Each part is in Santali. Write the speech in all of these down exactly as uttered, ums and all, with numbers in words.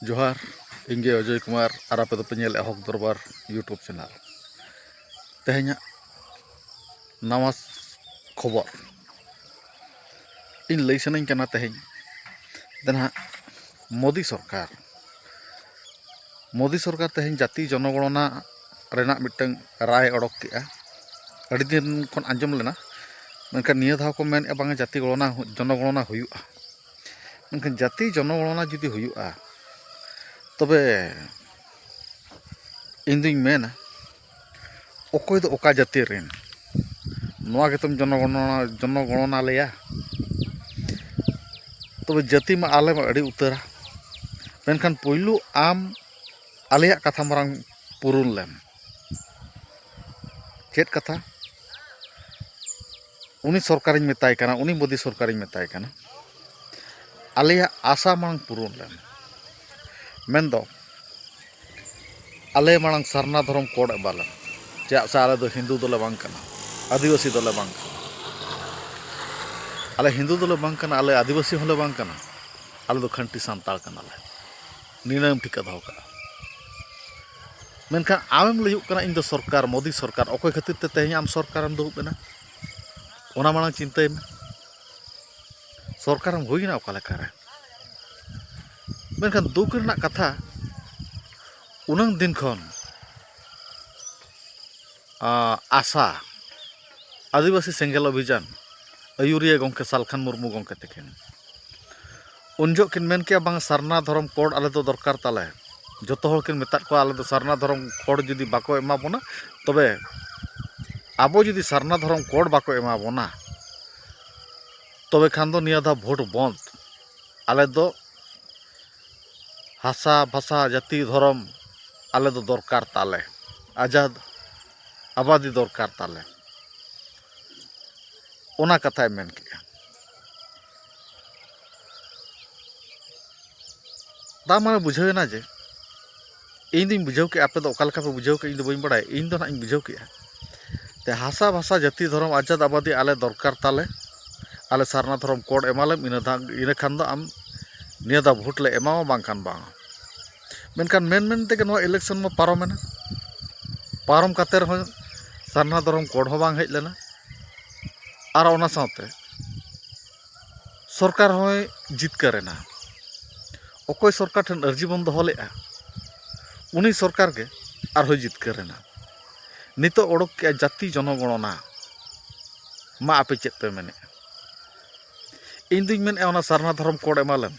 ᱡᱚᱦᱟᱨ, ᱤᱧ ᱜᱮ ᱚᱡᱚᱭ ᱠᱩᱢᱟᱨ ᱟᱨ ᱟᱯᱮ ᱫᱚᱯᱮ ᱧᱮᱞᱮᱫᱼᱟ ᱦᱚᱠ ᱫᱚᱨᱵᱟᱨ YouTube ᱪᱮᱱᱮᱞ᱾ ᱛᱮᱦᱮᱧᱟᱜ ᱱᱟᱣᱟ ᱠᱷᱚᱵᱚᱨ ᱤᱧ ᱞᱟᱹᱭ ᱥᱟᱱᱟᱧ ᱠᱟᱱᱟ᱾ ᱛᱮᱦᱮᱧ ᱫᱚ ᱱᱟᱦᱟᱜ ᱢᱳᱫᱤ ᱥᱚᱨᱠᱟᱨ, ᱢᱳᱫᱤ ᱥᱚᱨᱠᱟᱨ ᱛᱮᱦᱮᱧ ᱡᱟᱹᱛᱤ ᱡᱚᱱᱚᱜᱚᱬᱚᱱᱟ ᱨᱮᱱᱟᱜ ᱢᱤᱫᱴᱟᱝ ᱨᱟᱭ ᱚᱰᱚᱠ ᱠᱮᱜᱼᱟ᱾ ᱟᱹᱰᱤ ᱫᱤᱱ ᱠᱷᱚᱱ ᱟᱸᱡᱚᱢ ᱞᱮᱱᱟ, ᱢᱮᱱᱠᱷᱟᱱ ᱱᱤᱭᱟᱹ ᱫᱷᱟᱣ ᱠᱚ ᱢᱮᱱᱮᱫᱼᱟ ᱵᱟᱝᱟ ᱡᱟᱹᱛᱤ ᱜᱚᱬᱚᱱᱟ ᱦᱩ-, ᱡᱚᱱᱚᱜᱚᱬᱚᱱᱟ ᱦᱩᱭᱩᱜᱼᱟ᱾ ᱢᱮᱱᱠᱷᱟᱱ ᱡᱟᱹᱛᱤ ᱡᱚᱱᱚᱜᱚᱬᱚᱱᱟ ᱡᱩᱫᱤ ᱦᱩᱭᱩᱜᱼᱟ, ᱛᱚᱵᱮ ᱤᱧ ᱫᱩᱧ ᱢᱮᱱᱟ, ᱚᱠᱚᱭ ᱫᱚ ᱚᱠᱟ ᱡᱟᱹᱛᱤ ᱨᱮᱱ? ᱱᱚᱣᱟ ᱜᱮᱛᱚᱢ ᱡᱚᱱᱚᱜᱚᱬᱚᱱᱟ, ᱡᱚᱱᱚᱜᱚᱬᱚᱱᱟ ᱞᱮᱭᱟ? ᱛᱚᱵᱮ ᱡᱟᱹᱛᱤ ᱢᱟ ᱟᱞᱮ ᱢᱟ ᱟᱹᱰᱤ ᱩᱛᱟᱹᱨᱟ, ᱢᱮᱱᱠᱷᱟᱱ ᱯᱩᱭᱞᱩ ᱟᱢ ᱟᱞᱮᱭᱟᱜ ᱠᱟᱛᱷᱟ ᱢᱟᱨᱟᱝ ᱯᱩᱨᱩᱱ ᱞᱮᱢ᱾ ᱪᱮᱫ ᱠᱟᱛᱷᱟ? ᱩᱱᱤ ᱥᱚᱨᱠᱟᱨᱤᱧ ᱢᱮᱛᱟᱭ ᱠᱟᱱᱟ, ᱩᱱᱤ ᱢᱳᱫᱤ ᱥᱚᱨᱠᱟᱨᱤᱧ ᱢᱮᱛᱟᱭ ᱠᱟᱱᱟ, ᱟᱞᱮᱭᱟᱜ ᱟᱥᱟ ᱢᱟᱲᱟᱝ ᱯᱩᱨᱩᱱ ᱞᱮᱢ᱾ ᱢᱮᱱᱫᱚ, ᱟᱞᱮ ᱢᱟᱲᱟᱝ ᱥᱟᱨᱱᱟ ᱫᱷᱚᱨᱚᱢ ᱠᱳᱰ ᱮᱢᱟ ᱞᱮᱢ᱾ ᱪᱮᱫᱟᱜ ᱥᱮ ᱟᱞᱮ ᱫᱚ ᱦᱤᱱᱫᱩ ᱫᱚᱞᱮ ᱵᱟᱝ ᱠᱟᱱᱟ, ᱟᱹᱫᱤᱵᱟᱹᱥᱤ ᱫᱚᱞᱮ ᱵᱟᱝ ᱠᱟᱱᱟ᱾ ᱟᱞᱮ ᱦᱤᱱᱫᱩ ᱫᱚᱞᱮ ᱵᱟᱝ ᱠᱟᱱᱟ, ᱟᱞᱮ ᱟᱹᱫᱤᱵᱟᱹᱥᱤ ᱦᱚᱸᱞᱮ ᱵᱟᱝ ᱠᱟᱱᱟ, ᱟᱞᱮ ᱫᱚ ᱠᱷᱟᱹᱱᱴᱤ ᱥᱟᱱᱛᱟᱲ ᱠᱟᱱᱟᱞᱮ᱾ ᱱᱤᱱᱟᱹᱜ ᱮᱢ ᱴᱷᱤᱠᱟᱹ ᱫᱚᱦᱚ ᱠᱟᱜᱼᱟ᱾ ᱢᱮᱱᱠᱷᱟᱱ ᱟᱢᱮᱢ ᱞᱟᱹᱭᱚᱜ ᱠᱟᱱᱟ, ᱤᱧ ᱫᱚ ᱥᱚᱨᱠᱟᱨ, ᱢᱳᱫᱤ ᱥᱚᱨᱠᱟᱨ᱾ ᱚᱠᱚᱭ ᱠᱷᱟᱹᱛᱤᱨ ᱛᱮ ᱛᱮᱦᱮᱧ ᱟᱢ ᱥᱚᱨᱠᱟᱨᱮᱢ ᱫᱩᱲᱩᱵ ᱮᱱᱟ? ᱚᱱᱟ ᱢᱟᱲᱟᱝ ᱪᱤᱱᱛᱟᱹᱭ ᱢᱮ, ᱥᱚᱨᱠᱟᱨᱮᱢ ᱦᱩᱭᱱᱟ ᱚᱠᱟ ᱞᱮᱠᱟᱨᱮ? ᱢᱮᱱᱠᱷᱟᱱ ᱫᱩᱠ ᱨᱮᱱᱟᱜ ᱠᱟᱛᱷᱟ, ᱩᱱᱟᱹᱝ ᱫᱤᱱ ᱠᱷᱚᱱ, ᱟ, ᱟᱥᱟ, ᱟᱹᱫᱤᱵᱟᱹᱥᱤ ᱥᱮᱸᱜᱮᱞ ᱚᱵᱷᱤᱡᱟᱱ ᱟᱹᱭᱩᱨᱤᱭᱟᱹ ᱜᱚᱢᱠᱮ ᱥᱟᱞᱠᱷᱟᱱ ᱢᱩᱨᱢᱩ ᱜᱚᱢᱠᱮ ᱛᱟᱹᱠᱤᱱ ᱩᱱ ᱡᱚᱦᱚᱜ ᱠᱤᱱ ᱢᱮᱱ ᱠᱮᱜᱼᱟ, ᱵᱟᱝ, ᱥᱟᱨᱱᱟ ᱫᱷᱚᱨᱚᱢ ᱠᱳᱰ ᱟᱞᱮ ᱫᱚ ᱫᱚᱨᱠᱟᱨ ᱛᱟᱞᱮ᱾ ᱡᱚᱛᱚ ᱦᱚᱲ ᱠᱤᱱ ᱢᱮᱛᱟᱫ ᱠᱚᱣᱟ, ᱟᱞᱮ ᱫᱚ ᱥᱟᱨᱱᱟ ᱫᱷᱚᱨᱚᱢ ᱠᱳᱰ ᱡᱩᱫᱤ ᱵᱟᱠᱚ ᱮᱢᱟ ᱵᱚᱱᱟ, ᱛᱚᱵᱮ ᱟᱵᱚ ᱡᱩᱫᱤ ᱥᱟᱨᱱᱟ ᱫᱷᱚᱨᱚᱢ ᱠᱳᱰ ᱵᱟᱠᱚ ᱮᱢᱟ ᱵᱚᱱᱟ, ᱛᱚᱵᱮ ᱠᱷᱟᱱ ᱫᱚ ᱱᱤᱭᱟᱹ ᱫᱷᱟᱣ ᱵᱷᱳᱴ ᱵᱚᱱᱫ᱾ ᱟᱞᱮ ᱫᱚ ᱦᱟᱥᱟ, ᱵᱷᱟᱥᱟ, ᱡᱟᱹᱛᱤ, ᱫᱷᱚᱨᱚᱢ ᱟᱞᱮ ᱫᱚ ᱫᱚᱨᱠᱟᱨ ᱛᱟᱞᱮ, ᱟᱡᱟᱫ ᱟᱵᱟᱫᱤ ᱫᱚᱨᱠᱟᱨ ᱛᱟᱞᱮ, ᱚᱱᱟ ᱠᱟᱛᱷᱟᱭ ᱢᱮᱱ ᱠᱮᱜᱼᱟ᱾ ᱛᱟ ᱢᱟᱱᱮ ᱵᱩᱡᱷᱟᱹᱣ ᱮᱱᱟ ᱡᱮ, ᱤᱧ ᱫᱩᱧ ᱵᱩᱡᱷᱟᱹᱣ ᱠᱮᱜᱼᱟ, ᱟᱯᱮ ᱫᱚ ᱚᱠᱟ ᱞᱮᱠᱟ ᱯᱮ ᱵᱩᱡᱷᱟᱹᱣ ᱠᱮᱜᱼᱟ ᱤᱧ ᱫᱚ ᱵᱟᱹᱧ ᱵᱟᱲᱟᱭᱟ, ᱤᱧ ᱫᱚ ᱱᱟᱦᱟᱜ ᱤᱧ ᱵᱩᱡᱷᱟᱹᱣ ᱠᱮᱜᱼᱟ᱾ ᱛᱮ ᱦᱟᱥᱟ, ᱵᱷᱟᱥᱟ, ᱡᱟᱹᱛᱤ, ᱫᱷᱚᱨᱚᱢ, ᱟᱡᱟᱫ ᱟᱵᱟᱫᱤ ᱟᱞᱮ ᱫᱚᱨᱠᱟᱨ ᱛᱟᱞᱮ, ᱟᱞᱮ ᱥᱟᱨᱱᱟ ᱫᱷᱚᱨᱚᱢ ᱠᱳᱰ ᱮᱢᱟᱞᱮᱢ, ᱤᱱᱟᱹ ᱫᱷᱟᱣ, ᱤᱱᱟᱹ ᱠᱷᱟᱱ ᱫᱚ ᱟᱢ ᱱᱤᱭᱟᱹ ᱫᱷᱟᱣ ᱵᱷᱳᱴ ᱞᱮ ᱮᱢᱟᱢᱟ, ᱵᱟᱝᱠᱷᱟᱱ ᱵᱟᱝ᱾ ᱢᱮᱱᱠᱷᱟᱱ ᱢᱮᱱ ᱢᱮᱱ ᱛᱮᱜᱮ ᱱᱚᱣᱟ election ᱢᱟ ᱯᱟᱨᱚᱢᱮᱱᱟ᱾ ᱯᱟᱨᱚᱢ ᱠᱟᱛᱮ ᱨᱮᱦᱚᱸ ᱥᱟᱨᱱᱟ ᱫᱷᱚᱨᱚᱢ code ᱦᱚᱸ ᱵᱟᱝ ᱦᱮᱡ ᱞᱮᱱᱟ᱾ ᱟᱨ ᱚᱱᱟ ᱥᱟᱶᱛᱮ ᱥᱚᱨᱠᱟᱨ ᱦᱚᱸᱭ ᱡᱤᱛᱠᱟᱹᱨ ᱮᱱᱟ᱾ ᱚᱠᱚᱭ ᱥᱚᱨᱠᱟᱨ ᱴᱷᱮᱱ ᱟᱹᱨᱡᱤ ᱵᱚᱱ ᱫᱚᱦᱚ ᱞᱮᱫᱼᱟ, ᱩᱱᱤ ᱥᱚᱨᱠᱟᱨ ᱜᱮ ᱟᱨᱦᱚᱸᱭ ᱡᱤᱛᱠᱟᱹᱨ ᱮᱱᱟ᱾ ᱱᱤᱛᱚᱜ ᱚᱰᱚᱠ ᱠᱮᱜᱼᱟ ᱡᱟᱹᱛᱤ ᱡᱚᱱᱚᱜᱚᱬᱚᱱᱟ᱾ ᱢᱟ ᱟᱯᱮ ᱪᱮᱫ ᱯᱮ ᱢᱮᱱᱮᱫᱼᱟ? ᱤᱧ ᱫᱩᱧ ᱢᱮᱱᱮᱫᱼᱟ, ᱚᱱᱟ ᱥᱟᱨᱱᱟ ᱫᱷᱚᱨᱚᱢ code ᱮᱢᱟ ᱞᱮᱢ᱾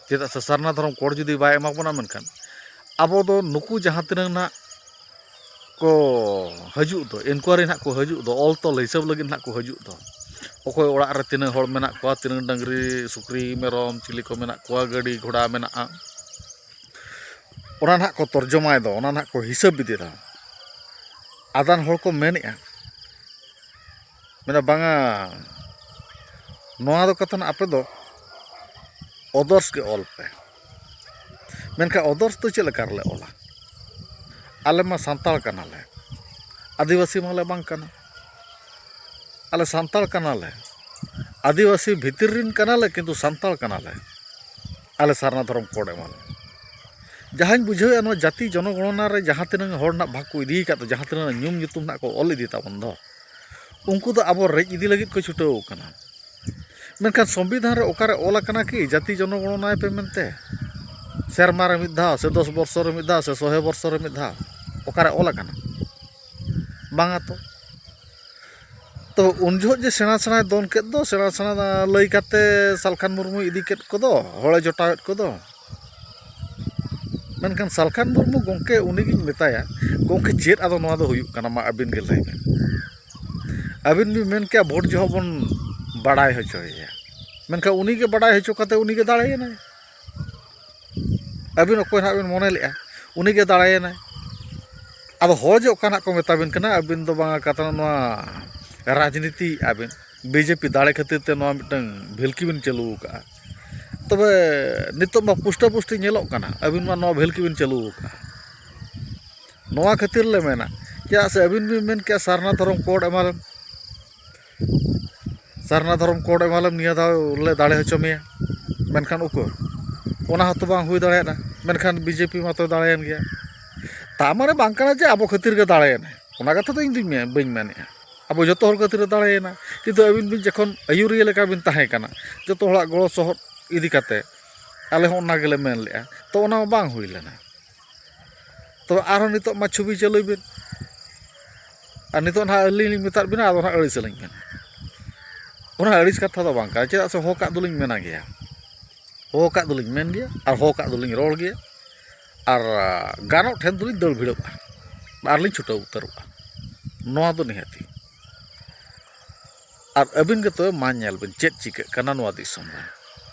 ᱪᱮᱫᱟᱜ ᱥᱮ ᱥᱟᱨᱱᱟ ᱫᱷᱚᱨᱚᱢ code ᱡᱩᱫᱤ ᱵᱟᱭ ᱮᱢᱟ ᱵᱚᱱᱟ, ᱢᱮᱱᱠᱷᱟᱱ ᱟᱵᱚ ᱫᱚ ᱱᱩᱠᱩ ᱡᱟᱦᱟᱸ ᱛᱤᱱᱟᱹᱝ ᱱᱟᱜ ᱠᱚ ᱦᱤᱡᱩᱜ ᱫᱚ, inquiry ᱱᱟᱜ ᱠᱚ ᱦᱤᱡᱩᱜ ᱫᱚ, ᱚᱞ ᱛᱚᱞ ᱦᱤᱥᱟᱹᱵ ᱞᱟᱹᱜᱤᱫ ᱱᱟᱜ ᱠᱚ ᱦᱤᱡᱩᱜ ᱫᱚ, ᱚᱠᱚᱭ ᱚᱲᱟᱜ ᱨᱮ ᱛᱤᱱᱟᱹᱜ ᱦᱚᱲ ᱢᱮᱱᱟᱜ ᱠᱚᱣᱟ, ᱛᱤᱱᱟᱹᱜ ᱰᱟᱹᱝᱨᱤ, ᱥᱩᱠᱨᱤ, ᱢᱮᱨᱚᱢ, ᱪᱤᱞᱤ ᱠᱚ ᱢᱮᱱᱟᱜ ᱠᱚᱣᱟ, ᱜᱟᱹᱰᱤ ᱜᱷᱚᱲᱟ ᱢᱮᱱᱟᱜᱼᱟ, ᱚᱱᱟ ᱱᱟᱜ ᱠᱚ ᱛᱚᱨᱡᱚᱢᱟᱭ ᱫᱚ, ᱚᱱᱟ ᱱᱟᱜ ᱠᱚ ᱦᱤᱥᱟᱹᱵ ᱤᱫᱤ ᱫᱚ᱾ ᱟᱫᱟᱱ ᱦᱚᱲ ᱠᱚ ᱢᱮᱱᱮᱫᱼᱟ, ᱢᱮᱱᱟ, "ᱵᱟᱝᱟ, ᱱᱚᱣᱟ ᱫᱚ ᱠᱟᱛᱷᱟ ᱱᱟᱜ ᱟᱯᱮ ᱫᱚ others ᱜᱮ ᱚᱞ ᱯᱮ᱾" ᱢᱮᱱᱠᱷᱟᱱ others ᱫᱚ ᱪᱮᱫ ᱞᱮᱠᱟ ᱨᱮᱞᱮ ᱚᱞᱟ? ᱟᱞᱮ ᱢᱟ ᱥᱟᱱᱛᱟᱲ ᱠᱟᱱᱟᱞᱮ, ᱟᱹᱫᱤᱵᱟᱹᱥᱤ ᱢᱟᱞᱮ ᱵᱟᱝ ᱠᱟᱱᱟ᱾ ᱟᱞᱮ ᱥᱟᱱᱛᱟᱲ ᱠᱟᱱᱟᱞᱮ, ᱟᱹᱫᱤᱵᱟᱹᱥᱤ ᱵᱷᱤᱛᱤᱨ ᱨᱮᱱ ᱠᱟᱱᱟᱞᱮ, ᱠᱤᱱᱛᱩ ᱥᱟᱱᱛᱟᱲ ᱠᱟᱱᱟᱞᱮ᱾ ᱟᱞᱮ ᱥᱟᱨᱱᱟ ᱫᱷᱚᱨᱚᱢ code ᱮᱢᱟᱞᱮ᱾ ᱡᱟᱦᱟᱸᱧ ᱵᱩᱡᱷᱟᱹᱣᱮᱫᱼᱟ, ᱱᱚᱣᱟ ᱡᱟᱹᱛᱤ ᱡᱚᱱᱚᱜᱚᱬᱚᱱᱟ ᱨᱮ ᱡᱟᱦᱟᱸ ᱛᱤᱱᱟᱹᱜ ᱦᱚᱲ ᱨᱮᱱᱟᱜ ᱵᱷᱟᱜᱽ ᱠᱚ ᱤᱫᱤ ᱟᱠᱟᱫ ᱫᱚ, ᱡᱟᱦᱟᱸ ᱛᱤᱱᱟᱹᱜ ᱧᱩᱢ ᱧᱩᱛᱩᱢ ᱨᱮᱱᱟᱜ ᱠᱚ ᱚᱞ ᱤᱫᱤ ᱛᱟᱵᱚᱱ ᱫᱚ, ᱩᱱᱠᱩ ᱫᱚ ᱟᱵᱚ ᱨᱮᱡ ᱤᱫᱤ ᱞᱟᱹᱜᱤᱫ ᱠᱚ ᱪᱷᱩᱴᱟᱹᱣ ᱟᱠᱟᱱᱟ᱾ ᱢᱮᱱᱠᱷᱟᱱ ᱥᱚᱝᱵᱤᱫᱷᱟᱱ ᱨᱮ ᱚᱠᱟᱨᱮ ᱚᱞ ᱟᱠᱟᱱᱟ ᱠᱤ ᱡᱟᱹᱛᱤ ᱡᱚᱱᱚᱜᱚᱬᱚᱱᱟᱭ ᱯᱮ ᱢᱮᱱᱛᱮ? ᱥᱮᱨᱢᱟ ᱨᱮ ᱢᱤᱫ ᱫᱷᱟᱣ, ᱥᱮ ᱫᱚᱥ ᱵᱚᱨᱥᱚ ᱨᱮ ᱢᱤᱫ ᱫᱷᱟᱣ, ᱥᱮ ᱥᱚᱦᱮ ᱵᱚᱨᱥᱚ ᱨᱮ ᱢᱤᱫ ᱫᱷᱟᱣ ᱚᱠᱟᱨᱮ ᱚᱞ ᱟᱠᱟᱱᱟ? ᱵᱟᱝᱟ ᱛᱚ᱾ ᱛᱚ ᱩᱱ ᱡᱚᱦᱚᱜ ᱡᱮ ᱥᱮᱬᱟ ᱥᱮᱬᱟᱭ ᱫᱚᱱ ᱠᱮᱫ ᱫᱚ, ᱥᱮᱬᱟ ᱥᱮᱬᱟ ᱞᱟᱹᱭ ᱠᱟᱛᱮ ᱥᱟᱞᱠᱷᱟᱱ ᱢᱩᱨᱢᱩᱭ ᱤᱫᱤ ᱠᱮᱫ ᱠᱚᱫᱚ, ᱦᱚᱲᱮ ᱡᱚᱴᱟᱣᱮᱫ ᱠᱚᱫᱚ᱾ ᱢᱮᱱᱠᱷᱟᱱ ᱥᱟᱞᱠᱷᱟᱱ ᱢᱩᱨᱢᱩ ᱜᱚᱢᱠᱮ, ᱩᱱᱤᱜᱤᱧ ᱢᱮᱛᱟᱭᱟ, "ᱜᱚᱢᱠᱮ, ᱪᱮᱫ ᱟᱫᱚ ᱱᱚᱣᱟ ᱫᱚ ᱦᱩᱭᱩᱜ ᱠᱟᱱᱟ? ᱢᱟ ᱟᱹᱵᱤᱱ ᱜᱮ ᱞᱟᱹᱭ ᱵᱤᱱ᱾ ᱟᱹᱵᱤᱱ ᱵᱤᱱ ᱢᱮᱱ ᱠᱮᱭᱟ ᱵᱷᱳᱴ ᱡᱚᱦᱚᱜ ᱵᱚᱱ ᱵᱟᱲᱟᱭ ᱦᱚᱪᱚᱭᱮᱭᱟ, ᱢᱮᱱᱠᱷᱟᱱ ᱩᱱᱤᱜᱮ ᱵᱟᱲᱟᱭ ᱦᱚᱪᱚ ᱠᱟᱛᱮ ᱩᱱᱤᱜᱮ ᱫᱟᱲᱮᱭᱮᱱᱟᱭ᱾ ᱟᱹᱵᱤᱱ ᱚᱠᱚᱭ ᱱᱟᱦᱟᱜ ᱵᱤᱱ ᱢᱚᱱᱮ ᱞᱮᱫᱼᱟ, ᱩᱱᱤᱜᱮ ᱫᱟᱲᱮᱭᱮᱱᱟᱭ᱾ ᱟᱫᱚ ᱦᱚᱲ ᱡᱮ ᱚᱠᱟ ᱱᱟᱦᱟᱜ ᱠᱚ ᱢᱮᱛᱟ ᱵᱤᱱ ᱠᱟᱱᱟ, ᱟᱹᱵᱤᱱ ᱫᱚ ᱵᱟᱝᱟ ᱠᱟᱛᱷᱟ ᱱᱚᱣᱟ ᱨᱟᱡᱽᱱᱤᱛᱤᱭᱮᱫᱼᱟ ᱵᱤᱱ, ᱵᱤᱡᱮᱯᱤ ᱫᱟᱲᱮ ᱠᱷᱟᱹᱛᱤᱨ ᱛᱮ ᱱᱚᱣᱟ ᱢᱤᱫᱴᱟᱝ ᱵᱷᱤᱞᱠᱤ ᱵᱤᱱ ᱪᱟᱹᱞᱩ ᱟᱠᱟᱫᱼᱟ᱾ ᱛᱚᱵᱮ ᱱᱤᱛᱚᱜ ᱢᱟ ᱯᱩᱥᱴᱟᱹ ᱯᱩᱥᱴᱤ ᱧᱮᱞᱚᱜ ᱠᱟᱱᱟ, ᱟᱹᱵᱤᱱ ᱢᱟ ᱱᱚᱣᱟ ᱵᱷᱤᱞᱠᱤ ᱵᱤᱱ ᱪᱟᱹᱞᱩ ᱟᱠᱟᱫᱼᱟ᱾ ᱱᱚᱣᱟ ᱠᱷᱟᱹᱛᱤᱨ ᱞᱮ ᱢᱮᱱᱟ, ᱪᱮᱫᱟᱜ ᱥᱮ ᱟᱹᱵᱤᱱ ᱵᱤᱱ ᱢᱮᱱ ᱠᱮᱜᱼᱟ ᱥᱟᱨᱱᱟ ᱫᱷᱚᱨᱚᱢ code ᱮᱢᱟᱞᱮᱢ, ᱥᱟᱨᱱᱟ ᱫᱷᱚᱨᱚᱢ code ᱮᱢᱟᱞᱮᱢ, ᱱᱤᱭᱟᱹ ᱫᱷᱟᱣ ᱞᱮ ᱫᱟᱲᱮ ᱦᱚᱪᱚ ᱢᱮᱭᱟ, ᱢᱮᱱᱠᱷᱟᱱ ᱩᱠᱩᱨ? ᱚᱱᱟ ᱦᱚᱸᱛᱚ ᱵᱟᱝ ᱦᱩᱭ ᱫᱟᱲᱮᱭᱟᱜᱼᱟ᱾ ᱢᱮᱱᱠᱷᱟᱱ ᱵᱤᱡᱮᱯᱤ ᱢᱟᱛᱚ ᱫᱟᱲᱮᱭᱮᱱ ᱜᱮᱭᱟ᱾ ᱛᱟ ᱢᱟᱱᱮ ᱵᱟᱝ ᱠᱟᱱᱟ ᱡᱮ ᱟᱵᱚ ᱠᱷᱟᱹᱛᱤᱨ ᱜᱮ ᱫᱟᱲᱮᱭᱮᱱᱟᱭ, ᱚᱱᱟ ᱠᱟᱛᱷᱟ ᱫᱚ ᱤᱧ ᱫᱩᱧ ᱢᱮ-, ᱵᱟᱹᱧ ᱢᱮᱱᱮᱫᱼᱟ᱾ ᱟᱵᱚ ᱡᱚᱛᱚ ᱦᱚᱲ ᱠᱷᱟᱹᱛᱤᱨ ᱮ ᱫᱟᱲᱮᱭᱮᱱᱟ, ᱠᱤᱱᱛᱩ ᱟᱹᱵᱤᱱ ᱵᱤᱱ ᱡᱚᱠᱷᱚᱱ ᱟᱹᱭᱩᱨᱤᱭᱟᱹ ᱞᱮᱠᱟ ᱵᱤᱱ ᱛᱟᱦᱮᱸ ᱠᱟᱱᱟ, ᱡᱚᱛᱚ ᱦᱚᱲᱟᱜ ᱜᱚᱲᱚ ᱥᱚᱦᱚᱫ ᱤᱫᱤ ᱠᱟᱛᱮ, ᱟᱞᱮ ᱦᱚᱸ ᱚᱱᱟ ᱜᱮᱞᱮ ᱢᱮᱱ ᱞᱮᱫᱼᱟ, ᱛᱚ ᱚᱱᱟ ᱢᱟ ᱵᱟᱝ ᱦᱩᱭ ᱞᱮᱱᱟ᱾ ᱛᱚᱵᱮ ᱟᱨᱦᱚᱸ ᱱᱤᱛᱚᱜ ᱢᱟ ᱪᱷᱚᱵᱤ ᱪᱟᱹᱞᱩᱭ ᱵᱤᱱ, ᱟᱨ ᱱᱤᱛᱚᱜ ᱱᱟᱦᱟᱜ ᱟᱹᱞᱤᱧ ᱞᱤᱧ ᱢᱮᱛᱟᱫ ᱵᱤᱱᱟ, ᱟᱫᱚ ᱱᱟᱦᱟᱜ ᱟᱹᱲᱤᱥ ᱟᱹᱞᱤᱧ ᱵᱤᱱ᱾ ᱚᱱᱟ ᱟᱹᱲᱤᱥ ᱠᱟᱛᱷᱟ ᱫᱚ ᱵᱟᱝ ᱠᱟᱱᱟ, ᱪᱮᱫᱟᱜ ᱥᱮ ᱦᱚᱠᱟᱜ ᱫᱚᱞᱤᱧ ᱢᱮᱱᱟ ᱜᱮᱭᱟ, ᱦᱚᱠᱟᱜ ᱫᱚᱞᱤᱧ ᱢᱮᱱ ᱜᱮᱭᱟ, ᱟᱨ ᱦᱚᱠᱟᱜ ᱫᱚᱞᱤᱧ ᱨᱚᱲ ᱜᱮᱭᱟ, ᱟᱨ ᱜᱟᱱᱚᱜ ᱴᱷᱮᱱ ᱫᱚᱞᱤᱧ ᱫᱟᱹᱲ ᱵᱷᱤᱲᱟᱹᱜᱼᱟ, ᱟᱨᱞᱤᱧ ᱪᱷᱩᱴᱟᱹᱣ ᱩᱛᱟᱹᱨᱚᱜᱼᱟ᱾ ᱱᱚᱣᱟ ᱫᱚ ᱱᱤᱦᱟᱹᱛᱤ᱾ ᱟᱨ ᱟᱹᱵᱤᱱ ᱜᱮ ᱛᱚᱵᱮ ᱢᱟ ᱧᱮᱞ ᱵᱤᱱ ᱪᱮᱫ ᱪᱤᱠᱟᱹᱜ ᱠᱟᱱᱟ ᱱᱚᱣᱟ ᱫᱤᱥᱚᱢ ᱨᱮ᱾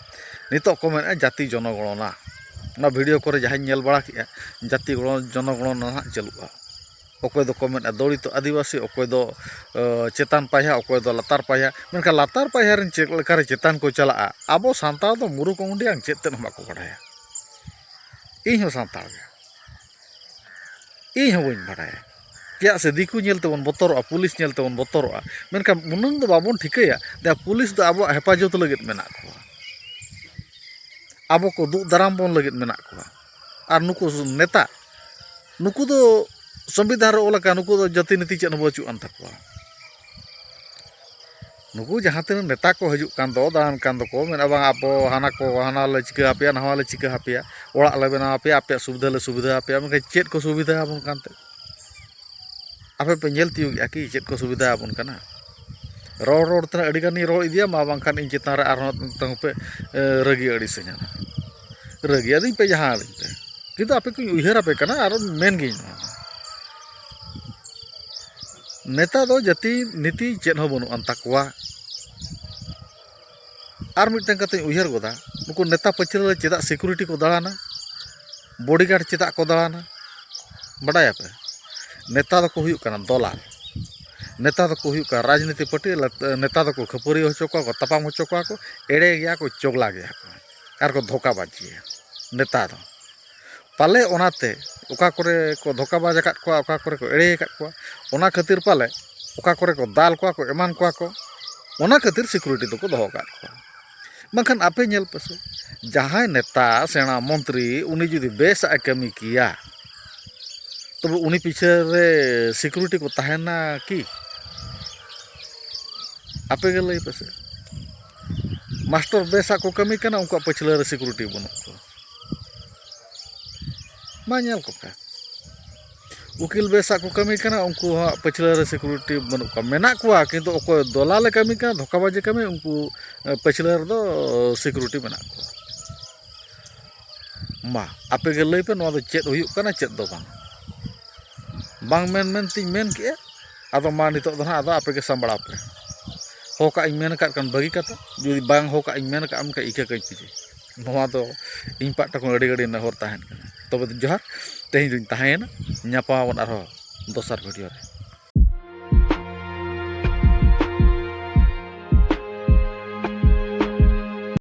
ᱱᱤᱛᱚᱜ ᱠᱚ ᱢᱮᱱᱮᱫᱼᱟ ᱡᱟᱹᱛᱤ ᱡᱚᱱᱚᱜᱚᱬᱚᱱᱟ, ᱚᱱᱟ ᱵᱷᱤᱰᱤᱭᱳ ᱠᱚᱨᱮ ᱡᱟᱦᱟᱸᱧ ᱧᱮᱞ ᱵᱟᱲᱟ ᱠᱮᱫᱼᱟ, ᱡᱟᱹᱛᱤ ᱜᱚᱲᱚ-, ᱡᱚᱱᱚᱜᱚᱬᱚᱱᱟ ᱱᱟᱦᱟᱜ ᱪᱟᱹᱞᱩᱜᱼᱟ᱾ ᱚᱠᱚᱭ ᱫᱚᱠᱚ ᱢᱮᱱᱮᱫᱼᱟ ᱫᱚᱞᱤᱛ ᱟᱹᱫᱤᱵᱟᱹᱥᱤ, ᱚᱠᱚᱭ ᱫᱚ, ᱮ, ᱪᱮᱛᱟᱱ ᱯᱟᱭᱦᱟ, ᱚᱠᱚᱭ ᱫᱚ ᱞᱟᱛᱟᱨ ᱯᱟᱭᱦᱟ᱾ ᱢᱮᱱᱠᱷᱟᱱ ᱞᱟᱛᱟᱨ ᱯᱟᱭᱦᱟ ᱨᱮᱱ ᱪᱮᱫ ᱞᱮᱠᱟᱨᱮ ᱪᱮᱛᱟᱱ ᱠᱚ ᱪᱟᱞᱟᱜᱼᱟ? ᱟᱵᱚ ᱥᱟᱱᱛᱟᱲ ᱫᱚ ᱢᱩᱨᱩᱠᱷ ᱚᱝᱰᱤᱭᱟᱝ ᱪᱮᱫ ᱛᱮᱫ ᱦᱚᱸ ᱵᱟᱠᱚ ᱵᱟᱰᱟᱭᱟ᱾ ᱤᱧ ᱦᱚᱸ ᱥᱟᱱᱛᱟᱲ ᱜᱮ, ᱤᱧ ᱦᱚᱸ ᱵᱟᱹᱧ ᱵᱟᱰᱟᱭᱟ᱾ ᱪᱮᱫᱟᱜ ᱥᱮ ᱫᱤᱠᱩ ᱧᱮᱞ ᱛᱮᱵᱚᱱ ᱵᱚᱛᱚᱨᱚᱜᱼᱟ, ᱯᱩᱞᱤᱥ ᱧᱮᱞ ᱛᱮᱵᱚᱱ ᱵᱚᱛᱚᱨᱚᱜᱼᱟ, ᱢᱮᱱᱠᱷᱟᱱ ᱩᱱᱟᱹᱝ ᱫᱚ ᱵᱟᱵᱚᱱ ᱴᱷᱤᱠᱟᱹᱭᱟ ᱡᱮ ᱯᱩᱞᱤᱥ ᱫᱚ ᱟᱵᱚᱣᱟᱜ ᱦᱮᱯᱟᱡᱚᱛ ᱞᱟᱹᱜᱤᱫ ᱢᱮᱱᱟᱜ ᱠᱚᱣᱟ, ᱟᱵᱚ ᱠᱚ ᱫᱩᱜ ᱫᱟᱨᱟᱢ ᱵᱚᱱ ᱞᱟᱹᱜᱤᱫ ᱢᱮᱱᱟᱜ ᱠᱚᱣᱟ᱾ ᱟᱨ ᱱᱩᱠᱩ ᱱᱮᱛᱟ, ᱱᱩᱠᱩ ᱫᱚ ᱥᱚᱝᱵᱤᱫᱷᱟᱱ ᱨᱮ ᱚᱞ ᱟᱠᱟᱱ, ᱱᱩᱠᱩ ᱫᱚ ᱡᱟᱹᱛᱤ ᱱᱤᱛᱤ ᱪᱮᱫ ᱦᱚᱸ ᱵᱟᱹᱪᱩᱜ ᱟᱱ ᱛᱟᱠᱚᱣᱟ᱾ ᱱᱩᱠᱩ ᱡᱟᱦᱟᱸ ᱛᱤᱱᱟᱹᱜ ᱱᱮᱛᱟ ᱠᱚ ᱦᱤᱡᱩᱜ ᱠᱟᱱ ᱫᱚ, ᱫᱟᱬᱟᱱ ᱠᱟᱱ ᱫᱚᱠᱚ, ᱢᱮᱱᱟ, "ᱵᱟᱝ, ᱟᱵᱚ ᱦᱟᱱᱟ ᱠᱚ, ᱦᱟᱱᱟ ᱞᱮ ᱪᱤᱠᱟᱹ ᱦᱟᱯᱮᱭᱟ, ᱱᱟᱣᱟ ᱞᱮ ᱪᱤᱠᱟᱹ ᱦᱟᱯᱮᱭᱟ, ᱚᱲᱟᱜ ᱞᱮ ᱵᱮᱱᱟᱣ ᱟᱯᱮᱭᱟ, ᱟᱯᱮᱭᱟᱜ ᱥᱩᱵᱤᱫᱷᱟ ᱞᱮ ᱥᱩᱵᱤᱫᱷᱟ ᱟᱯᱮᱭᱟ᱾" ᱢᱮᱱᱠᱷᱟᱱ ᱪᱮᱫ ᱠᱚ ᱥᱩᱵᱤᱫᱷᱟ ᱟᱵᱚᱱ ᱠᱟᱱᱛᱮ? ᱟᱯᱮ ᱯᱮ ᱧᱮᱞ ᱛᱤᱭᱳᱜᱮᱜᱼᱟ ᱠᱤ ᱪᱮᱫ ᱠᱚ ᱥᱩᱵᱤᱫᱷᱟ ᱟᱵᱚᱱ ᱠᱟᱱᱟ? ᱨᱚᱲ ᱨᱚᱲ ᱛᱮ ᱟᱹᱰᱤ ᱜᱟᱱᱤᱧ ᱨᱚᱲ ᱤᱫᱤᱭᱟ, ᱢᱟ ᱵᱟᱝᱠᱷᱟᱱ ᱤᱧ ᱪᱮᱛᱟᱱ ᱨᱮ ᱟᱨᱦᱚᱸ ᱛᱟᱹᱦᱩ ᱯᱮ, ᱮ, ᱨᱟᱹᱜᱤ ᱟᱹᱲᱤᱥᱟᱹᱧᱟ᱾ ᱨᱟᱹᱜᱤ ᱟᱹᱫᱤᱧ ᱯᱮ ᱡᱟᱦᱟᱸ ᱟᱹᱞᱤᱧ ᱯᱮ, ᱠᱤᱱᱛᱩ ᱟᱯᱮ ᱠᱚᱧ ᱩᱭᱦᱟᱹᱨ ᱟᱯᱮ ᱠᱟᱱᱟ᱾ ᱟᱨ ᱢᱮᱱ ᱜᱤᱭᱟᱹᱧ ᱱᱚᱣᱟ, ᱱᱮᱛᱟ ᱫᱚ ᱡᱟᱹᱛᱤ ᱱᱤᱛᱤ ᱪᱮᱫ ᱦᱚᱸ ᱵᱟᱹᱱᱩᱜ ᱟᱱ ᱛᱟᱠᱚᱣᱟ᱾ ᱟᱨ ᱢᱤᱫᱴᱟᱝ ᱠᱟᱛᱷᱟᱧ ᱩᱭᱦᱟᱹᱨ ᱜᱚᱫᱟ, ᱱᱩᱠᱩ ᱱᱮᱛᱟ ᱯᱟᱹᱪᱷᱞᱟᱹ ᱨᱮ ᱪᱮᱫᱟᱜ ᱥᱤᱠᱩᱨᱤᱴᱤ ᱠᱚ ᱫᱟᱬᱟᱱᱟ? ᱵᱚᱰᱤᱜᱟᱨᱰ ᱪᱮᱫᱟᱜ ᱠᱚ ᱫᱟᱬᱟᱱᱟ? ᱵᱟᱰᱟᱭᱟᱯᱮ? ᱱᱮᱛᱟ ᱫᱚᱠᱚ ᱦᱩᱭᱩᱜ ᱠᱟᱱᱟ ᱫᱚᱞᱟᱞ, ᱱᱮᱛᱟ ᱫᱚᱠᱚ ᱦᱩᱭᱩᱜ ᱠᱟᱱᱟ ᱨᱟᱡᱽᱱᱤᱛᱤ ᱯᱟᱹᱴᱤ, ᱱᱮᱛᱟ ᱫᱚᱠᱚ ᱠᱷᱟᱹᱯᱟᱹᱨᱤ ᱦᱚᱪᱚ ᱠᱚᱣᱟ ᱠᱚ, ᱛᱟᱯᱟᱢ ᱦᱚᱪᱚ ᱠᱚᱣᱟ ᱠᱚ, ᱮᱲᱮ ᱜᱮᱭᱟ ᱠᱚ, ᱪᱚᱜᱽᱞᱟ ᱜᱮᱭᱟ ᱠᱚ, ᱟᱨ ᱠᱚ ᱫᱷᱳᱠᱟᱵᱟᱡᱤᱭᱟ ᱱᱮᱛᱟ ᱫᱚ᱾ ᱯᱟᱞᱮ ᱚᱱᱟᱛᱮ ᱚᱠᱟ ᱠᱚᱨᱮ ᱠᱚ ᱫᱷᱳᱠᱟᱵᱟᱡᱽ ᱟᱠᱟᱫ ᱠᱚᱣᱟ, ᱚᱠᱟ ᱠᱚᱨᱮ ᱠᱚ ᱮᱲᱮ ᱟᱠᱟᱫ ᱠᱚᱣᱟ, ᱚᱱᱟ ᱠᱷᱟᱹᱛᱤᱨ ᱯᱟᱞᱮ ᱚᱠᱟ ᱠᱚᱨᱮ ᱠᱚ ᱫᱟᱞ ᱠᱚᱣᱟ ᱠᱚ, ᱮᱢᱟᱱ ᱠᱚᱣᱟ ᱠᱚ, ᱚᱱᱟ ᱠᱷᱟᱹᱛᱤᱨ ᱥᱤᱠᱩᱨᱤᱴᱤ ᱫᱚᱠᱚ ᱫᱚᱦᱚ ᱟᱠᱟᱫ ᱠᱚᱣᱟ᱾ ᱵᱟᱝᱠᱷᱟᱱ ᱟᱯᱮ ᱧᱮᱞ ᱯᱮᱥᱮ, ᱡᱟᱦᱟᱸᱭ ᱱᱮᱛᱟ, ᱥᱮᱬᱟ ᱢᱚᱱᱛᱨᱤ, ᱩᱱᱤ ᱡᱩᱫᱤ ᱵᱮᱥᱟᱜ ᱮ ᱠᱟᱹᱢᱤ ᱠᱮᱭᱟ, ᱛᱚᱵᱮ ᱩᱱᱤ ᱯᱤᱪᱷᱟᱹ ᱨᱮ ᱥᱤᱠᱩᱨᱤᱴᱤ ᱠᱚ ᱛᱟᱦᱮᱱᱟ ᱠᱤ? ᱟᱯᱮ ᱜᱮ ᱞᱟᱹᱭ ᱯᱮᱥᱮ᱾ ᱢᱟᱥᱴᱚᱨ ᱵᱮᱥᱟᱜ ᱠᱚ ᱠᱟᱹᱢᱤ ᱠᱟᱱᱟ, ᱩᱱᱠᱩᱣᱟᱜ ᱯᱟᱹᱪᱷᱞᱟᱹ ᱨᱮ ᱥᱤᱠᱩᱨᱤᱴᱤ ᱵᱟᱹᱱᱩᱜ ᱠᱚᱣᱟ᱾ ᱢᱟ ᱧᱮᱞ ᱠᱚᱯᱮ, ᱩᱠᱤᱞ ᱵᱮᱥᱟᱜ ᱠᱚ ᱠᱟᱹᱢᱤ ᱠᱟᱱᱟ, ᱩᱱᱠᱩ ᱦᱚᱸ ᱯᱟᱹᱪᱷᱞᱟᱹ ᱨᱮ ᱥᱤᱠᱩᱨᱤᱴᱤ ᱵᱟᱹᱱᱩᱜ ᱠᱚᱣᱟ᱾ ᱢᱮᱱᱟᱜ ᱠᱚᱣᱟ, ᱠᱤᱱᱛᱩ ᱚᱠᱚᱭ ᱫᱚᱞᱟᱞᱮ ᱠᱟᱹᱢᱤ ᱠᱟᱱᱟ, ᱫᱷᱳᱠᱟᱵᱟᱡᱤ ᱠᱟᱹᱢᱤ, ᱩᱱᱠᱩ ᱯᱟᱹᱪᱷᱞᱟᱹ ᱨᱮᱫᱚ ᱥᱤᱠᱩᱨᱤᱴᱤ ᱢᱮᱱᱟᱜ ᱠᱚᱣᱟ᱾ ᱢᱟ ᱟᱯᱮ ᱜᱮ ᱞᱟᱹᱭ ᱯᱮ, ᱱᱚᱣᱟ ᱫᱚ ᱪᱮᱫ ᱦᱩᱭᱩᱜ ᱠᱟᱱᱟ, ᱪᱮᱫ ᱫᱚ ᱵᱟᱝ? ᱵᱟᱝ ᱢᱮᱱ ᱢᱮᱱ ᱛᱤᱧ ᱢᱮᱱ ᱠᱮᱜᱼᱟ᱾ ᱟᱫᱚ ᱢᱟ ᱱᱤᱛᱚᱜ ᱫᱚ ᱱᱟᱦᱟᱜ ᱟᱫᱚ ᱟᱯᱮ ᱜᱮ ᱥᱟᱢᱵᱲᱟᱣ ᱯᱮ᱾ ᱦᱚᱠᱟᱜ ᱤᱧ ᱢᱮᱱ ᱟᱠᱟᱫ ᱠᱷᱟᱱ ᱵᱷᱟᱹᱜᱤ ᱠᱟᱛᱷᱟ, ᱡᱩᱫᱤ ᱵᱟᱝ ᱦᱚᱠᱟᱜ ᱤᱧ ᱢᱮᱱ ᱟᱠᱟᱫ ᱟᱢ ᱠᱷᱟᱱ ᱤᱠᱟᱹ ᱠᱟᱹᱧ ᱯᱮ ᱡᱮ᱾ ᱱᱚᱣᱟ ᱫᱚ ᱤᱧ ᱯᱟᱦᱴᱟ ᱠᱷᱚᱱ ᱟᱹᱰᱤ ᱟᱹᱰᱤ ᱱᱮᱦᱚᱨ ᱛᱟᱦᱮᱱ ᱠᱟᱱᱟ᱾ ᱛᱚᱵᱮ ᱫᱚ ᱡᱚᱦᱟᱨ, ᱛᱮᱦᱮᱧ ᱫᱚᱧ ᱛᱟᱦᱮᱸᱭᱮᱱᱟ, ᱧᱟᱯᱟᱢ ᱟᱵᱚᱱ ᱟᱨᱦᱚᱸ ᱫᱚᱥᱟᱨ ᱵᱷᱤᱰᱤᱭᱳ ᱨᱮ᱾